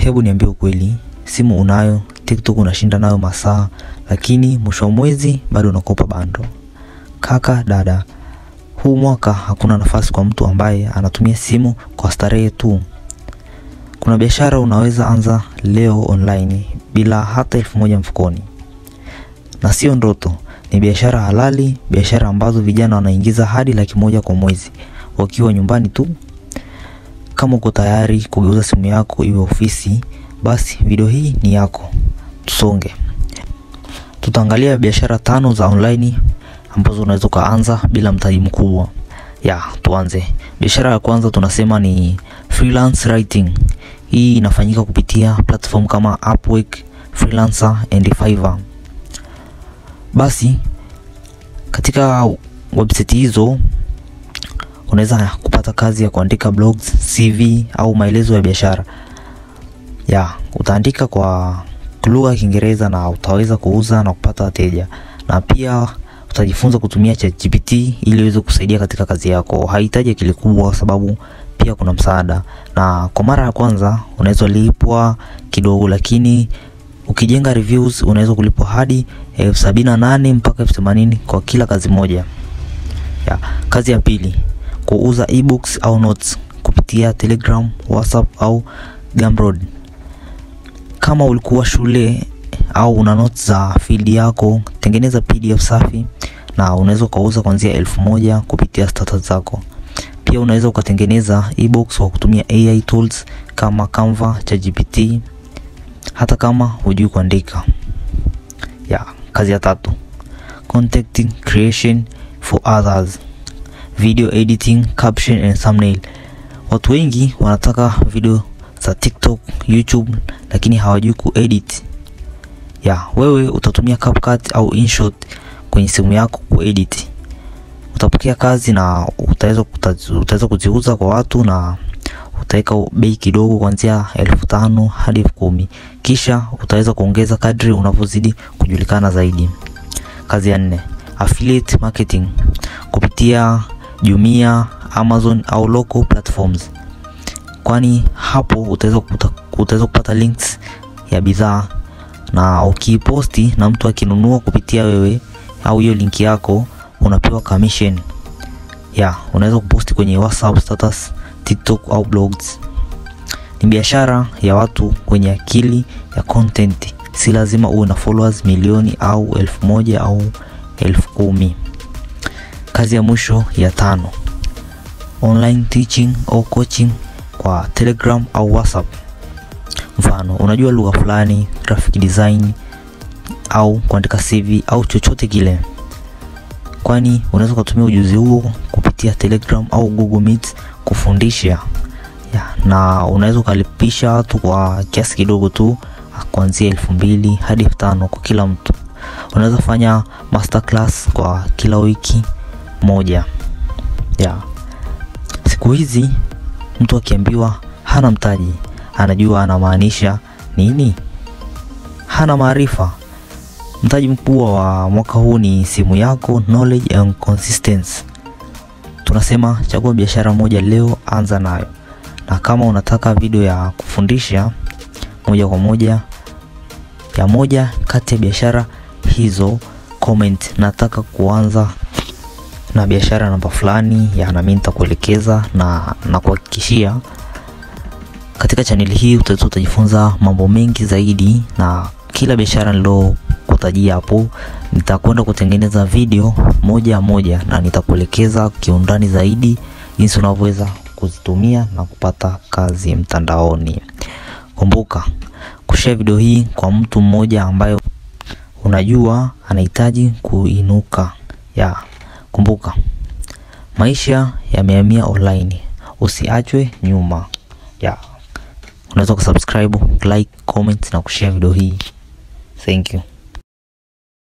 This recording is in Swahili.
Hebu niambie ukweli, simu unayo, TikTok unashinda nayo masaa, lakini mwisho wa mwezi bado unakopa bando. Kaka, dada, huu mwaka hakuna nafasi kwa mtu ambaye anatumia simu kwa starehe tu. Kuna biashara unaweza anza leo online bila hata 1000 mfukoni. Na sio ndoto, ni biashara halali, biashara ambazo vijana wanaingiza hadi 100,000 kwa mwezi wakiwa nyumbani tu. Kama uko tayari kugeuza simu yako iwe ofisi, basi video hii ni yako. Tusonge. Tutaangalia biashara 5 za online ambazo unaweza kuanza bila mtaji mkubwa. Ya, tuanze. Biashara ya kwanza tunasema ni freelance writing. Hii inafanyika kupitia platform kama Upwork, Freelancer and Fiverr. Basi katika website hizo unaweza kupata kazi ya kuandika blogs, CV au maelezo ya biashara. Ya, utaandika kwa lugha ya Kiingereza na utaweza kuuza na kupata wateja. Na pia utajifunza kutumia ChatGPT ili uweze kusaidia katika kazi yako. Haihitaji akili kubwa sababu pia kuna msaada. Na kwa mara ya kwanza unaweza lipwa kidogo, lakini ukijenga reviews unaweza kulipwa hadi 78,000 mpaka 80,000 kwa kila kazi moja. Ya, kazi ya pili, kuuza ebooks au notes kupitia Telegram, WhatsApp au Gumroad. Kama ulikuwa shule au una notes za field yako, tengeneza PDF safi na unaweza kuuza kuanzia 1000 kupitia status zako. Pia unaweza ukatengeneza ebooks kwa kutumia AI tools kama Canva, ChatGPT, hata kama hujui kuandika. Ya, kazi ya tatu, content creation for others, video editing, caption and thumbnail. Watu wengi wanataka video za TikTok, YouTube lakini hawajui kuedit. Ya, wewe utatumia CapCut au InShot kwenye simu yako kuedit. Utapokea kazi na utaweza kuziuza kwa watu na utaweka bei kidogo kuanzia 5,000 hadi 10,000. Kisha utaweza kuongeza kadri unavyozidi kujulikana zaidi. Kazi ya nne, affiliate marketing kupitia Jumia, Amazon au local platforms. Kwani hapo utaweza kupata links ya bidhaa, na ukiposti na mtu akinunua kupitia wewe au hiyo link yako unapewa commission. Ya, unaweza kuposti kwenye WhatsApp status, TikTok au blogs. Ni biashara ya watu wenye akili ya content. Si lazima uwe na followers milioni au 1,000 au 10,000. Kazi ya mwisho ya 5, online teaching au coaching kwa Telegram au WhatsApp. Mfano, unajua lugha fulani, graphic design au kuandika CV au chochote kile. Kwani unaweza kutumia ujuzi huo kupitia Telegram au Google Meet kufundisha. Ya, na unaweza ukalipisha watu kwa kiasi kidogo tu kuanzia 2,000 hadi 5,000 kwa kila mtu. Unaweza fanya masterclass kwa kila wiki moja. Ya, siku hizi mtu akiambiwa hana mtaji, anajua anamaanisha nini? Hana maarifa. Mtaji mkubwa wa mwaka huu ni simu yako, knowledge and consistency. Tunasema chagua biashara moja leo, anza nayo. Na kama unataka video ya kufundisha moja kwa moja ya moja kati ya biashara hizo, comment nataka kuanza na biashara namba fulani, ya na mimi nitakuelekeza na kuhakikishia katika channel hii utajifunza mambo mengi zaidi, na kila biashara niliyokutajia hapo nitakwenda kutengeneza video moja moja na nitakuelekeza kiundani zaidi jinsi unavyoweza kuzitumia na kupata kazi mtandaoni. Kumbuka kushare video hii kwa mtu mmoja ambaye unajua anahitaji kuinuka. Ya, kumbuka maisha yamehamia online, usiachwe nyuma. Ya, unaweza kusubscribe, like, comment na kushare video hii. Thank you.